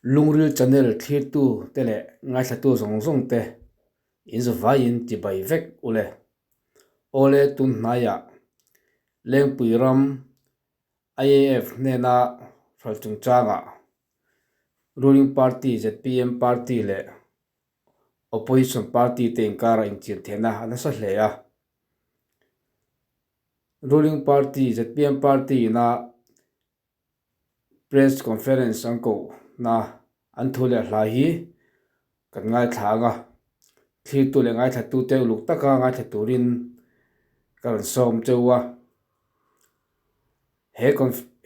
Lungril channel thlirtu te leh ngaithlatu zawng zawng te in zavaiin tibai vek ule. Awle tun hnaiah Lengpui ram IAF hnena hral chungchangah Ruling Party zpm Party leh Opposition Party te inkarah inchir theihna a nasa hle a. Ruling Party zpm Party ina Press Conference an kohna an thu leh hla hi kan ngaithla ang a, thlirtu leh ngaithlatute uluk taka ngaithla turin ka rawn sawm cheu a. He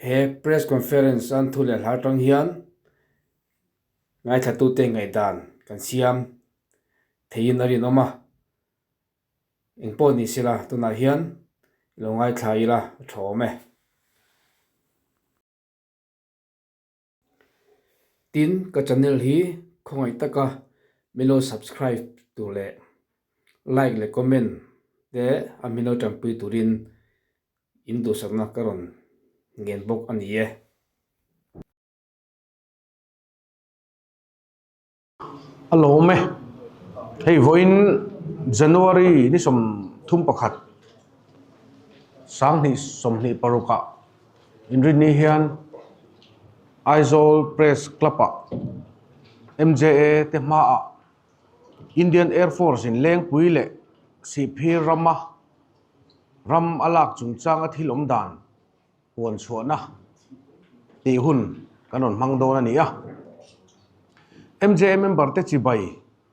he Press Conference an thu leh hla atang hian ngaithlatute ngaihdan kan siam theihin a rinawm a. Eng pawh ni sela tunah hian i lo ngaithla ila a tha awm e. Tin, ka channel hi khawngaih taka min lo subscribe tur leh like leh comment te a min lo tanpui turin in duhsakna ka rawn ngen bawk a ni e. A lawm e. Hei vawiin January ni 31 2026 ah inrinni hian Aizawl Press Club ah MJA te hmaah Indian Air Force in Lengpui leh Sihphir rama ram a lak chungchanga thil awm dan puan chhuahna tih hun kan rawn hmang dawn a ni a. MJA member te chibai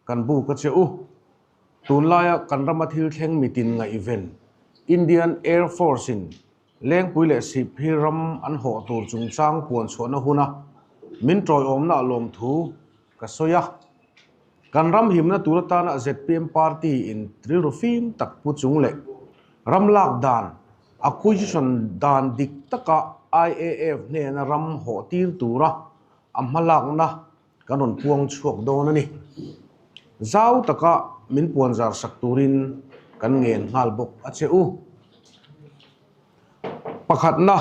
kan buk a che u. Tunlaia kan rama thil thleng mitin ngaihven Indian Air Force in Lengpui leh Sihphir ram an hawh tur chungchang puan chhuahna huna min tawiawmna a lawmthu ka sawi a. Kan ram himna tur atana zpm party in rilru fim tak pu chung leh ram lak dan, acquisition, dan dik taka IAF hnena ram hawh tir tura a hmalakna kan rawn puang chhuak dawn a ni. Zau taka min puanzar sak turin kan ngen nghal bawk a che u. Pakhatna,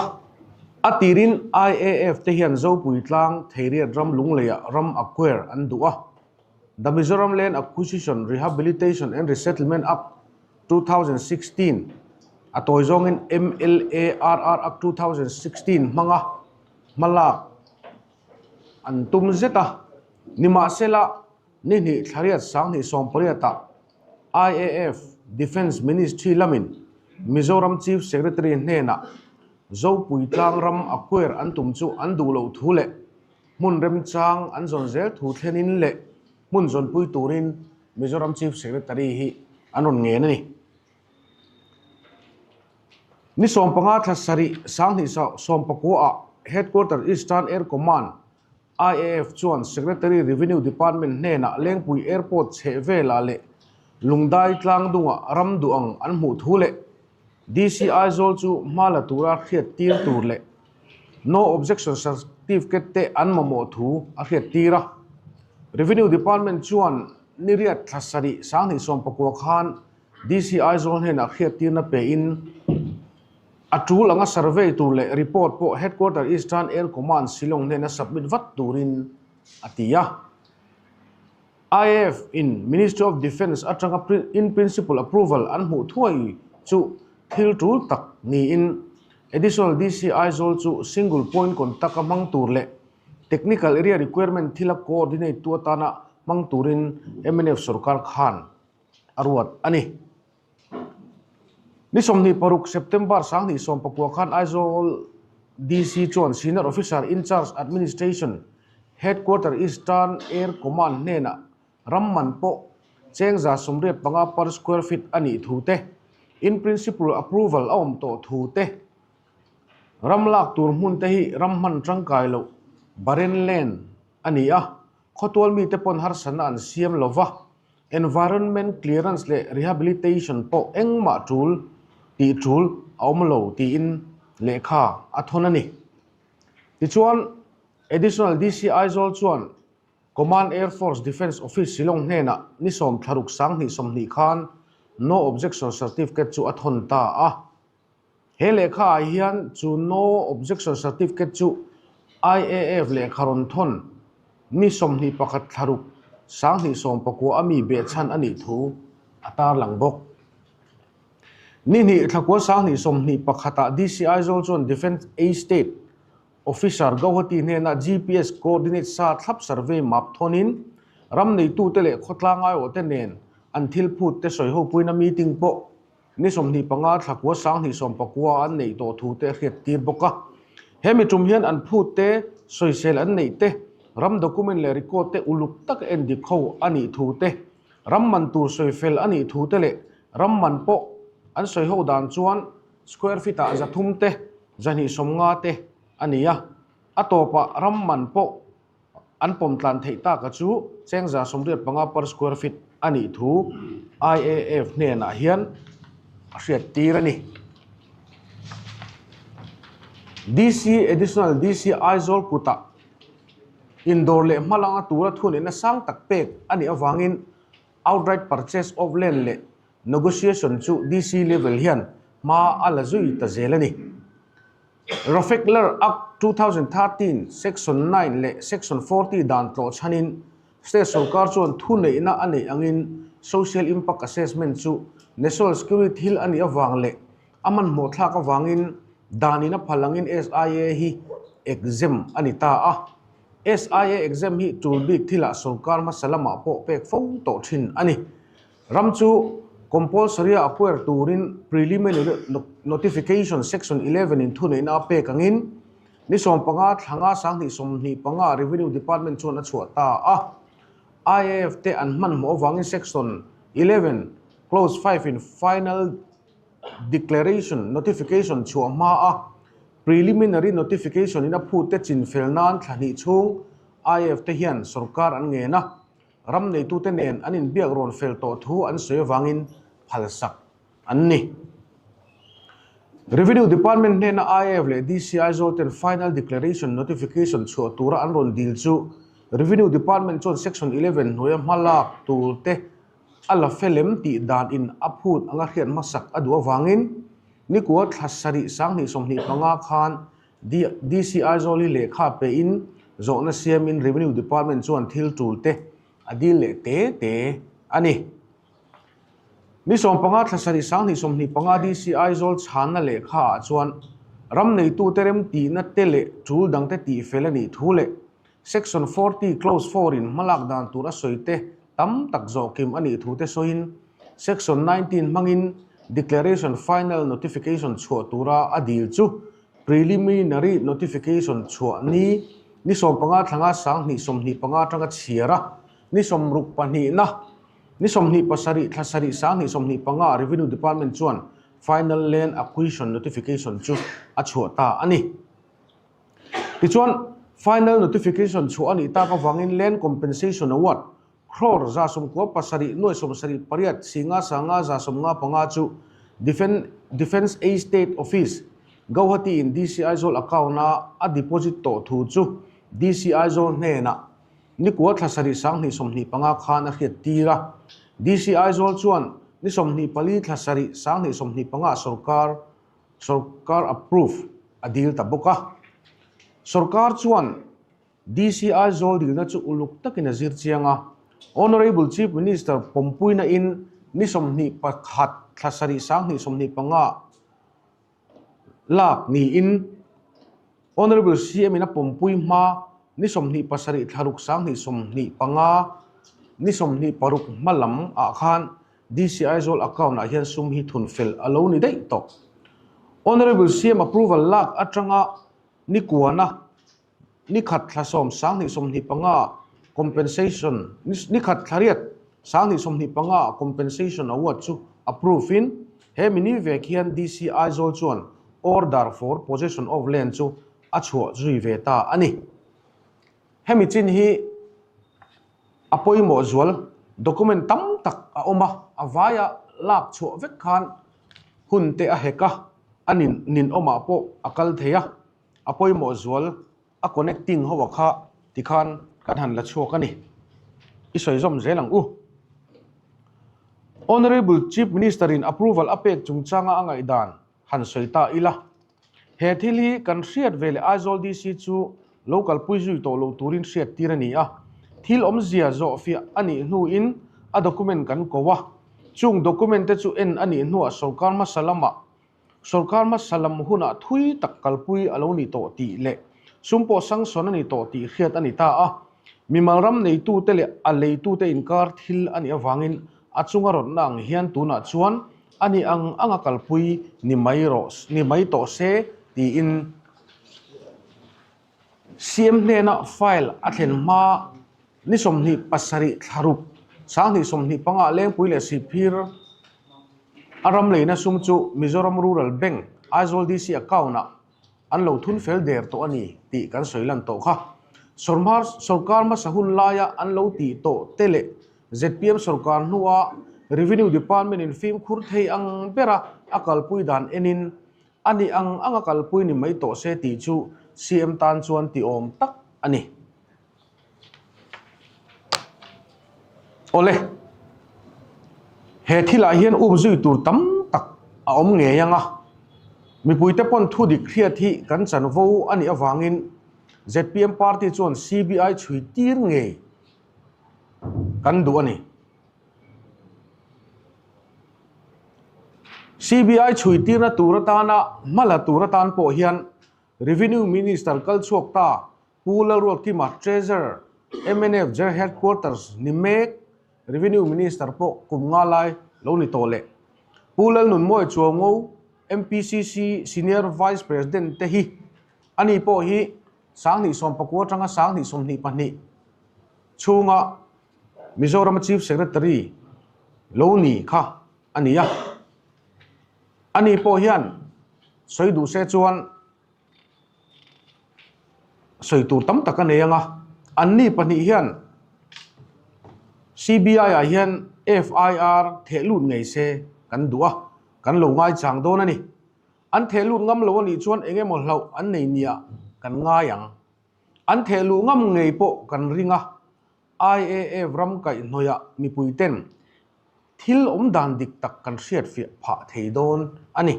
a tirin IAF te hian Zopui tlang Theiriat ram Lungleiah ram acquire an duh a. The Mizoram Land Acquisition, Rehabilitation and Resettlement Act, 2016, a tawi zawngin MLARR Act 2016 hmanga hmalak an tum zet a. Nimahsela, ni hnih thlariat 2018 ah IAF Defence Ministry lamin Mizoram Chief Secretary hnenah Zopui tlang ram acquire an tum chu an duh loh thu leh hmun remchang an zawn zel thu thlenin leh hmun zawnpui turin Mizoram Chief Secretary hi an rawn ngen a ni. Ni 15 thla sarih 2019 ah Headquarter Eastern Air Command IAF chuan Secretary Revenue Department hnenah Lengpui Airport chheh velah leh Lungdai tlangdungah ram duh ang an hmuh thu leh DC Aizawl chu hma la tura hriat tir tur leh No Objection Certificate te an mamawh thu a hriat tir a. Revenue Department chuan niriat thla sarih 2019 khan DC Aizawl hnenah hriat tirna pein A tul anga survey tur leh report pawh Headquarter Eastern Air Command Shillong hnena submit vat turin a ti a. IAF in Ministry of Defence atanga in principle approval an hmuh thuai chu thil tul tak niin Additional DC Aizawl chu single point contact a hmang tur leh technical area requirement thila coordinate tu atana hmang turin mnf sorkar khan a ruat a ni. Ni 26 September 2019 khan Aizawl DC chuan Senior Officer in Charge Administration Headquarter Eastern Air Command hnenah ram man pawh cheng 85 per square feet a nih thu te, in principle approval a awm tawh thu te, ram lak tur hmun te hi ram hman tangkai loh barren land a ni a, khawtual mite pawn harsatna an siam lova. Environment clearance leh rehabilitation pawh engmah tul tih tul a awm lo tiin lehkha a thawn a ni. Tichuan, Additional DC Aizawl chuan Command Air Force Defence Office Shillong hnenah ni sawm thlaruk 2020 khan No Objection Certificate chu a thawn ta a. He lehkha ah hian chu No Objection Certificate chu IAF lehkha rawn thawn. Ni 21 thlaruk 2019 a mi behchhan a nih thu a tarlang bawk. Ni hnih thlakua 2021 ah DC Aizawl chuan Defence Estate Officer Gauhati hnena GPS coordinate sa thlap survey map thawnin ram neitute leh khawtlang aiawhte nen an thil phut te sawi hopuina meeting pawh Ni 25 thlakua 2019 an neih tawh thu te a hriat tir bawk a. He mi tum hian an phut te, sawisel an neih te, ram document leh record te uluk taka en dik ho a nih thu te, ram man tur sawifel a nih thu te leh ram man pawh an sawi ho dan chuan square feet ah 300 te, 250 te a ni a. A tawpah ram man pawh An pawm tlan theih taka chu cheng 85 per square feet a nih thu IAF hnenah hian a hriat tir a ni. DC Additional DC Aizawl kutah indawr leh hmalanga tura thunehna sang tak pek a nih avangin outright purchase of land leh negotiation chu DC level hian hma a la zui ta zel a ni. Rafekler Act 2013 Section 9 leh Section 40 dan tlawh chhanin State sorkar chuan thuneihna a neih angin Social Impact Assessment chu National Security thil a nih avang leh a hmanhmawh thlak avangin danin a phal angin SIA hi exempt a ni ta a. SIA exempt hi tul bik thilah sorkar hmasa lamah pawh pek fo tawh thin a ni. Ram chu compulsory a acquire turin preliminary notification section 11 in thuneihna a pek angin ni 15 thlanga 2025 Revenue Department chuan a chhuah ta a. IAF te an hmanhmawh avangin section 11 clause 5 in final declaration notification chhuah hma a preliminary notification in a phut te chinfel nan thla hnih chhung IAF te hian sorkar an ngen a. Ram neitute nen an inbiak rawn fel tawh thu an sawi avangin phalsak an ni. Revenue Department hnena IAF leh DC Aizawl ten Final Declaration Notification chhuah tura an rawn dil chu Revenue Department chuan Section 11 hnuaia hma lak tur te a la felem tih dan in a phut anga hriat hmasak a duh avangin nikua thla sarih 2025 khan DC Aizawl hi lehkha pehin zawhna siamin Revenue Department chuan thil tul te a dil leh te te a ni. Ni 15 thla sarih 2025 DC Aizawl chhanna lehkha ah chuan ram neitute remtihna te leh tul dangte tihfel a nih thu leh Section 40 Clause 4 in hmalak dan tur a sawi te tam tak zawhkim a nih thu te sawiin Section 19 hmangin Declaration Final Notification chhuah tura a dil chu Preliminary Notification chhuah ni ni 15 thlanga 2025 atanga chhiar a, ni 62 na ni 27 thla sarih 2025 Revenue Department chuan Final Land Acquisition Notification chu a chhuah ta a ni. Tichuan, Final Notification chhuah a nih tak avangin Land Compensation Award Crore 97 nuai 78 singa sanga 155 chu Defence Estate Office, Gauhati in DC Aizawl account-a a deposit tawh thu chu DC Aizawl hnenah nikua thla sarih 2025 khan a hriat tir a. DC Aizawl chuan ni 24 thla sarih 2025 sorkar sorkar approve a dil ta bawk a. Sorkar chuan DC Aizawl dilna chu uluk takin a zir chiang a, Honourable Chief Minister pawmpuina in ni 21 thla sarih 2025 lak niin Honourable CM in a pawmpui hma ni 27 thla ruk 2025 ni 26 hma lam ah khan DC Aizawl account ah hian sum hi thun fel a lo ni daih tawh. Honourable CM approval lak atanga ni kuana Ni khat thla sawm 2025 compensation Ni khat thla riat 2025 compensation award chu approve in he mini vek hian DC Aizawl chuan order for possession of land chu a chhuah zui ve ta a ni. Hemi chin hi a pawimawh zual document tam tak a awm a, a vaia lak chhuah vek khan hun te a hek a, a ninawmah pawh a kal thei a. A pawimawh zual a connecting ho a kha tikhan kan han la chhuak a ni. I sawi zawm zel ang u. Honourable Chief Minister in approval a pek chungchanga a ngaihdan han sawi ta ila. He thil hi kan hriat ve leh Aizawl DC chu Lo kalpui zui tawh loh turin hriat tir a ni a, thil awmzia zawhfiah a nih hnuin a document kan ko a, chung document te chu en a nih hnuah sorkar hmasa lamah sorkar hmasa lam hunah thui tak kalpui a lo ni tawh tih leh sum pawh sanction a ni tawh tih hriat a ni ta a, mimal ram neitute leh a leitute inkar thil a nih avangin a chunga rawtna ang hian tunah chuan a ni ang anga kalpui ni mai rawh ni mai tawh se tiin CM hnena file a thlen hma ni 27 thla ruk 2025 ah Lengpui leh Sihphir a ram leina sum chu Mizoram Rural Bank Aizawl DC account ah an lo thun fel der tawh a ni tih kan sawi lan tawh kha. Sorkar hmasa hun laia an lo tih tawh te leh zpm sorkar hnua Revenue Department in fimkhur thei ang bera a kalpui dan enin A nih ang anga kalpui ni mai tawh se tih chu CM tan chuan ti awm tak a ni. Awle, he thilah hian um zui tur tam tak a awm ngei ang a, mipuite pawn thu dik hriat hi kan chanvo a nih avangin zpm party chuan CBI chhui tir ngei kan duh a ni. CBI chhui tirna tur atana hma la tur atan pawh hian Revenue Minister kal chhuak ta Pu Lalruatkima Treasurer mnf General Headquarters ni mek Revenue Minister pawh kum nga lai lo ni tawh leh Pu Lalnunmawi Chuaungo MPCC Senior Vice President te hi ani pawh hi 2019 atanga 2022 chhunga Mizorama Chief Secretary lo ni kha a ni a, ani pawh hian sawi duh se chuan sawi tur tam tak a nei ang a, anni pahnih hian CBI ah hian FIR theh lut ngei se kan duh a, kan lo ngaichang dawn a ni. An theh lut ngam lo a nih chuan eng emaw hlauh an nei nia kan ngai ang. An theh luh ngam ngei pawh kan ring a, IAF ram kaihhnawihah mipuiten thil awm dan dik tak kan hriatfiah phah thei dawn a ni.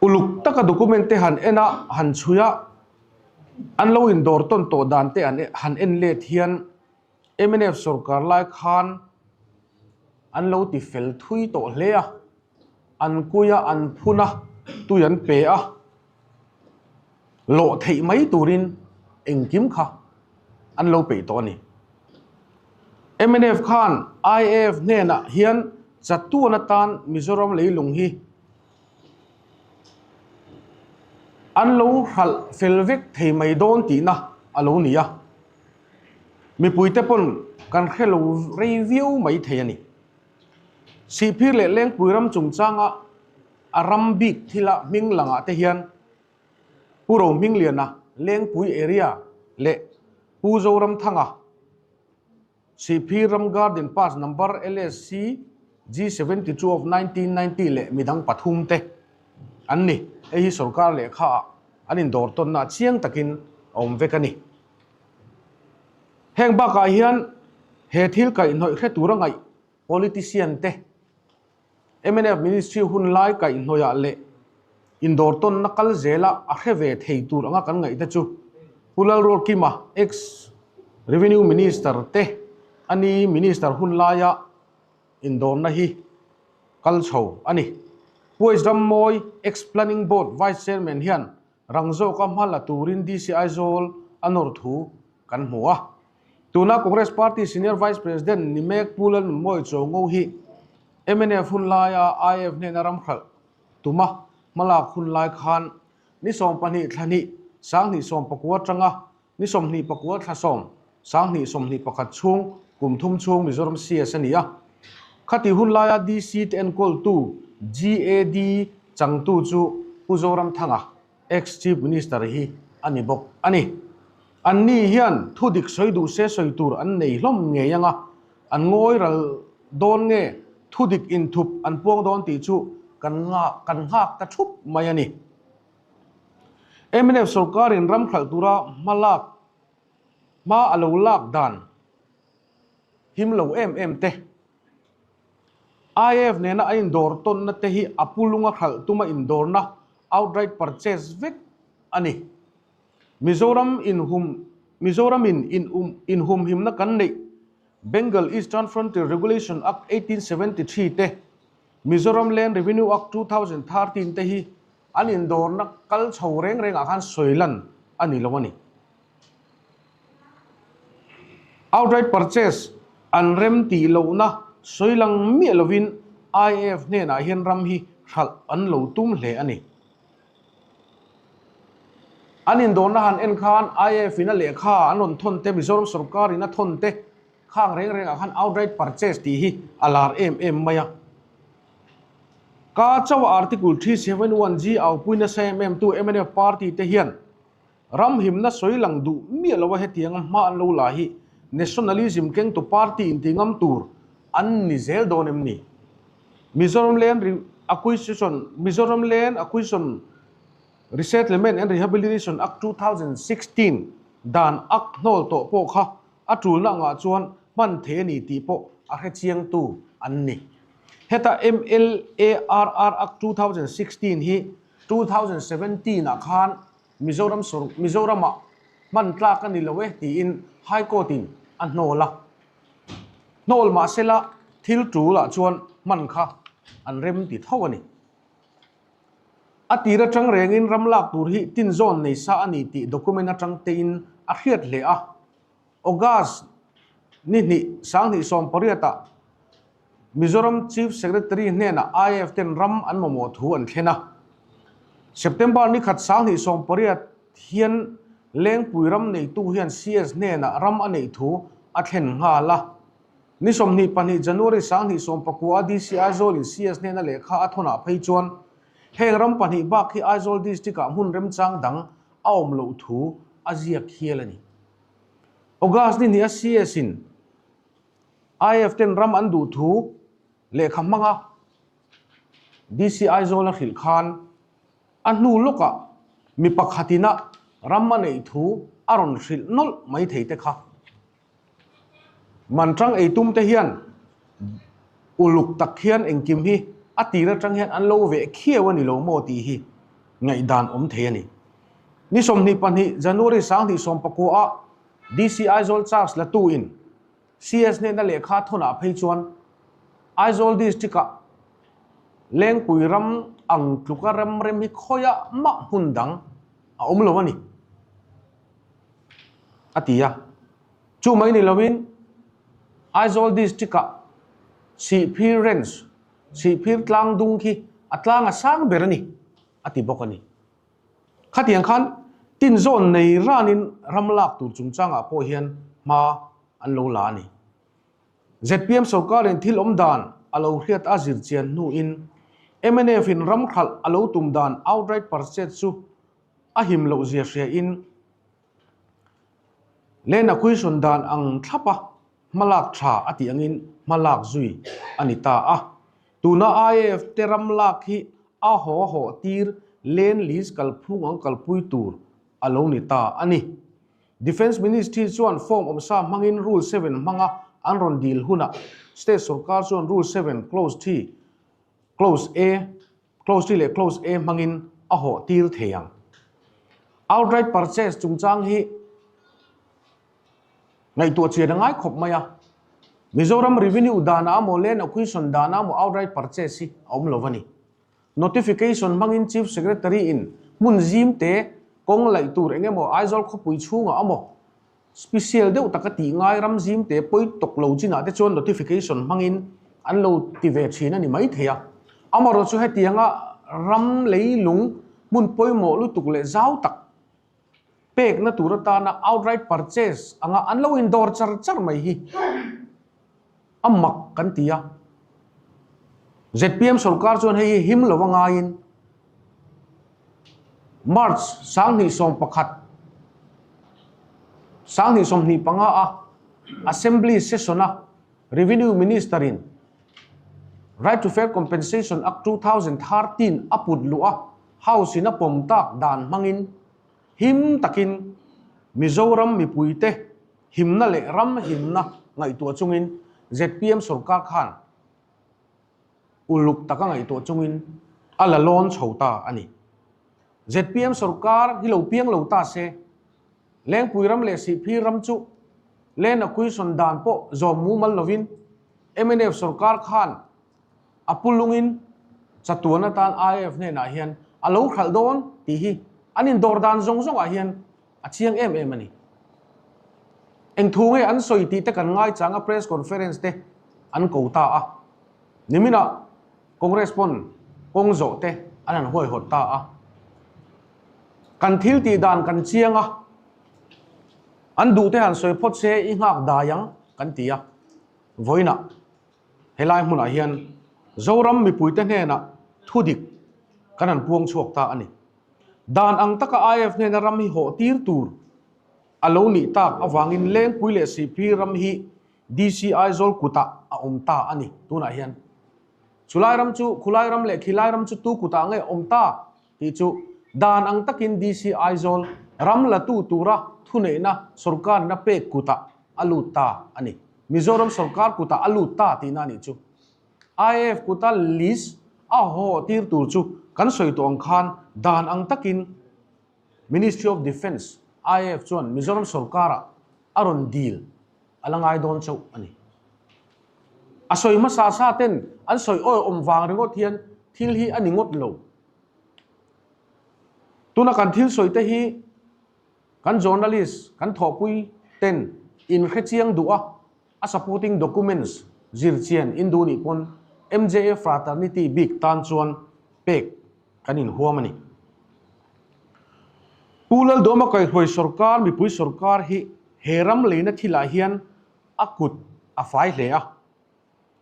Uluk taka document te han en a, han chhui a, an lo indawr tawn tawh dan te han en let hian mnf sorkar lai khan an lo ti fel thui tawh hle a, an kui a, an phun a, tui an pe a. Lawh theih mai turin engkim kha an lo peih tawh a ni. Mnf khan IAF hnenah hian chatuan atan Mizoram leilung hi an lo hralh fel vek thei mai dawn tihna a lo ni a, mipuite pawn kan hre lo rei viau mai thei a ni. Sihphir leh Lengpui ram chungchanga A ram bik thila hming langah te hian Pu Rohmingliana, Lengpui area leh Pu Zoramthanga, Sihphir ram Garden Pass number LSC G72 of 1990 leh midang pathum te an ni. Hei hi sorkar lehkha ah an indawr tawnna chiang takin a awm vek a ni. Heng bakah hian he thil kaihhnawih hre tura ngaih politician te Mnf Ministry hun lai kaihhnawihah leh indawr tawnna kal zela a hre ve thei tur anga kan ngaih te chu Pu Lalrualkima, ex Revenue Minister te a ni Minister hun laia indawrna hi kal chho a ni. Pu H Rammawi, ex Planning Board Vice Chairman hian rang zawka hma la turin DC Aizawl a nawr thu kan hmu a. Tuna Congress Party Senior Vice President ni mek Pu Lalnunmawi Chawngo hi mnf hun laia IF hnena ram hralh tuma hmalak hun lai khan ni 12 thla hnih 2019 atanga ni 24 thla sawm 2021 chhung kum thum chhung Mizoram CS a ni a. Khati hun laia DC te enkawltu GAD changtu chu Pu Zoramthanga Ex-Chief Minister hi a ni bawk a ni. Anni hian thu dik sawi duh se sawi tur an nei hlawm ngei ang a, an ngawi ral dawn nge thu dik inthup an puang dawn tih chu kan kan nghak ta thup mai a ni. Mnf sorkarin ram hralh tura hma lak hma a lo lak dan him lo em em te, IAF nena a indawr tawnna te hi a pu lunga hralh tuma indawrna outright purchase vek a ni. Mizoram inhum Mizoramin in inhumhimna kan neih Bengal Eastern Frontier Regulation Act 1873 te, Mizoram Land Revenue Act 2013 te hi an indawrna kal chho reng rengah khan sawi lan a ni lo a ni. Outright purchase an rem tih lohna sawi lang miah lovin IAF hnenah hian ram hi hralh an lo tum hle a ni. An indawrna han en khan IAF in a lehkha an rawn thawn te, Mizoram sorkar in a thawn te khang reng rengah khan outright purchase tih hi a lar em em mai a. Ka chauha Article 371G aupui nasa em em tu mnf party te hian Ram himna sawi lang duh miah lo a hetianga hma an lo la hi nationalism kengtu party inti ngam tur an ni zel dawn em ni? Mizoram Land Acquisition Mizoram Land Acquisition Resettlement and Rehabilitation Act 2016 dan Act hnawl tawh pawh kha a tulna angah chuan hman thei a ni tih pawh a hrechiangtu an ni. Heta MLARR Act 2016 hi 2017 ah khan Mizoram sawr Mizoramah hman tlak a ni lo e tiin High Court in a hnawl a. Hnawl mahsela thil tul ah chuan hman kha an rem ti tho a ni. A tir atang rengin ram lak tur hi tinzawn nei sa a ni tih document atang tein a hriat hle a. August ni hnih 2018 ah Mizoram Chief Secretary hnenah IAF ten ram an mamawh thu an thlen a. September ni khat 2018 hian Lengpui ram neitu hian CS hnenah ram a neih thu a thlen nghal a. Ni 22 January 2019 a DC Aizawl in CS hnena lehkha a thawnah phei chuan heng ram pahnih bak hi Aizawl District ah hmun remchang dang a awm loh thu a ziak hial a ni. August ni hnih a CS in IAF ten ram an duh thu lehkha hmanga DC Aizawl a hrilh khan a hnu lawkah mi pakhatina ram a neih thu a rawn hrilh nawlh mai thei te kha. Man tang ei tum te hian uluk tak hian engkim hi a tir atang hian an lo veh khiau a ni lo maw tih hi ngaihdan awm thei a ni. Ni 22 January 2019 ah DC Aizawl charge la tu in CS hnena lehkha thawnah phei chuan Aizawl District ah Lengpui ram ang tluka ram rem hi khawiah mah hmun dang a awm lo a ni, a ti a. Chu mai ni loin Aizawl District ah Sihphir Range, Sihphir tlang dung khi a tlang a sang ber a ni, a ti bawk a ni. Khatiang khan tinzawn nei ranin ram lak tur chungchangah pawh hian hma an lo la a ni. Zpm sorkarin thil awm dan a lo hriat a zir chian hnuin mnf in ram khalh a lo tum dan outright purchase chu a him loh zia hriain Land Acquisition dan ang thlapa hmalak tha a tih angin hmalak zui a ni ta a. Tuna IAF te ram lak hi a haw haw tir Land Lease kalphung ang kalpui tur a lo ni ta a ni. Defence Ministry chuan form awmsa hmangin Rule 7 hmanga an rawn dil hunah State sorkar chuan Rule 7 Clause 3, Clause A, Clause 3 leh Clause A hmangin a hawh tir thei ang. Outright purchase chungchang hi ngaihtuah chian a ngai khawp mai a. Mizoram Revenue danah emaw Land Acquisition danah emaw outright purchase hi a awm lo a ni. Notification hmangin Chief Secretary in hmun zim te kawng laih tur eng emaw Aizawl khawpui chhungah emaw special deuh taka tih ngai ram zim te pawi tawk lo chinah te chuan notification hmangin an lo ti ve thin a ni mai thei a. Amaherawhchu chu hetianga ram leilung hmun pawimawh lutuk leh zau tak pekna tur atana outright purchase anga an lo indawr char char mai hi a mak kan ti a. Zpm sorkar chuan hei hi him lova ngaiin March 2011 2025 a Assembly session a Revenue Minister in Right to Fair Compensation Act 2013 a put luh a House in a pawm tak dan hmangin him takin Mizoram mipuite himna leh ram himna ngaihtuah chungin zpm sorkar khan uluk taka ngaihtuah chungin a la lawn chho ta a ni. Zpm sorkar hi lo piang lo ta se. Lengpui ram leh Sihphir ram chu Land Acquisition dan pawh zawm mumal lovin mnf sorkar khan a pu lungin chatuan atan IAF hnenah hian a lo hralh dawn tih hi an indawr dan zawng zawngah hian a chiang em em a ni. Eng thu nge an sawi tih te kan ngaichang a press conference te an ko ta a. Niminah Congress pawn kawng zawh te an han huaihawt ta a. Kan thil tih dan kan chiang a, an duh te han sawi phawt se i nghak dai ang kan ti a. Vawiinah helai hmunah hian Zoram mipuite hnenah thudik kan han puang chhuak ta a ni. Dan ang taka IF hnena ram hi hawh tir tur a lo nih tak avangin Lengpui leh Sihphir ram hi DC Aizawl kutah a awm ta a ni tunah hian. Chulai ram chu khulai ram leh khilai ram chu tu kutah nge awm ta tih chu dan ang takin DC Aizawl ram latu tura thuneihna sawrkarina pek kutah a lut ta a ni. Mizoram sawrkar kutah a lut ta tihna a nih chu. IAF kuta list a haw tir tur chu kan sawi tawh ang khan dan ang takin Ministry of Defence, IAF chuan Mizoram sawrkarah a rawn dil a la ngai dawn chauh a ni. A sawi hmasa sa ten an sawi awi awm vang ringawt hian thil hi a ni ngawt lo. Tuna kan thil sawi te hi kan journalist, kan thawhpui ten in hrechiang duh a, A supporting documents zir chian in duh nih pawn MJA fraternity bik tan chuan pek kan inhuam a ni. Pu Lalduama kaihruai sorkar mipui sorkar hi he ram leina thilah hian a kut a fai hle a.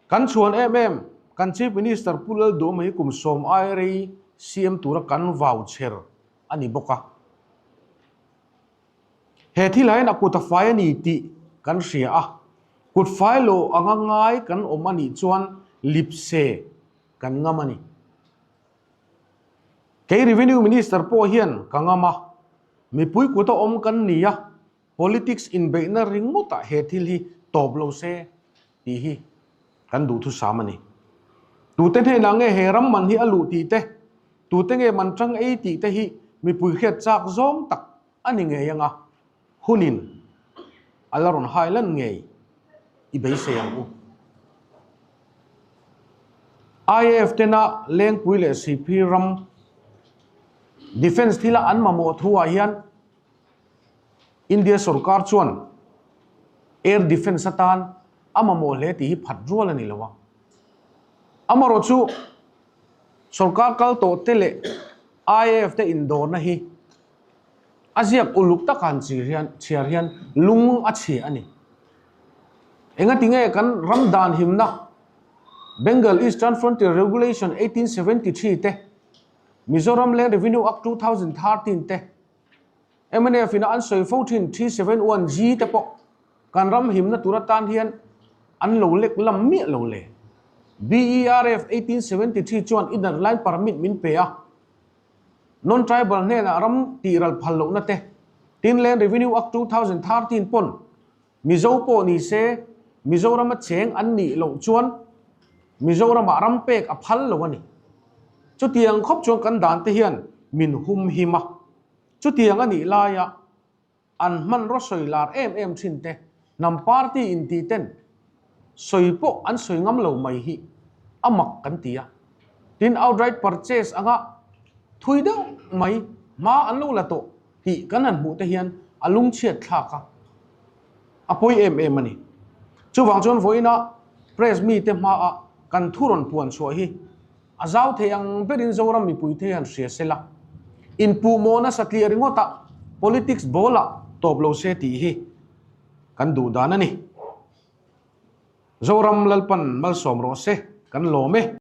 Kan chhuan em em kan Chief Minister Pu Lalduama hi kum sawm ai rei CM tura kan vau chher a ni bawk a. He thil ah hian a kut a fai a ni tih kan hria a, kut fai lo anga ngai kan awm a nih chuan lipse kan ngam a ni. Kei Revenue Minister pawh hian ka ngam a, mipui kut a awm kan ni a, politics inbeihna ringawtah he thil hi tawp lo se tih hi kan duhthusam a ni. Tute hnenah nge he ram man hi a luh tih te, tute nge man tang ei tih te hi mipui hriat chak zawng tak a ni ngei anga hunin a la rawn hai lan ngei i beisei ang u. IAF tena Lengpui leh Sihphir ram Defence thila an mamawh thuah hian India sorkar chuan Air Defence atan a mamawh hle tih hi phat rual a ni lo a. Amaherawhchu sorkar kal tawh te leh IAF te indawrna hi a ziak uluk taka han chir hian chhiar hian lung a chhia a ni. Engati nge kan ram dan himna Bengal Eastern Frontier Regulation 1873 te, Mizoram Land Revenue Act 2013 te, mnf ina an sawi fo thin 371G te pawh kan ram himna tur atan hian an lo lek lam miah lo le. BERF 1873 chuan inner line permit min pe a, Non-tribal hnenah ram tih ral phal lohna te, tin Land Revenue Act 2013 pawn Mizo pawh ni se Mizorama cheng an nih loh chuan Mizoramah ram pek a phal lo a ni. Chutiang khawp chuan kan dan te hian min hum him a. Chutiang a nih laia An hmanraw sawi lar em em thin te, hnam party inti ten sawi pawh an sawi ngam lo mai hi a mak kan ti a. Tin, outright purchase anga thui deuh mai hma an lo la tawh tih kan han hmuh te hian a lungchhiat thlak a, a pawi em em a ni. Chuvang chuan vawiina press mite hmaa kan thu rawn puan chhuah hi A zau thei ang berin Zoram mipui te hian hria se la, inpuhmawh nasa tliah ringawtah politics ball-ah tawp lo se tih hi kan duh dan a ni. Zoram Lalpan malsawm rawh se, kan lawm e.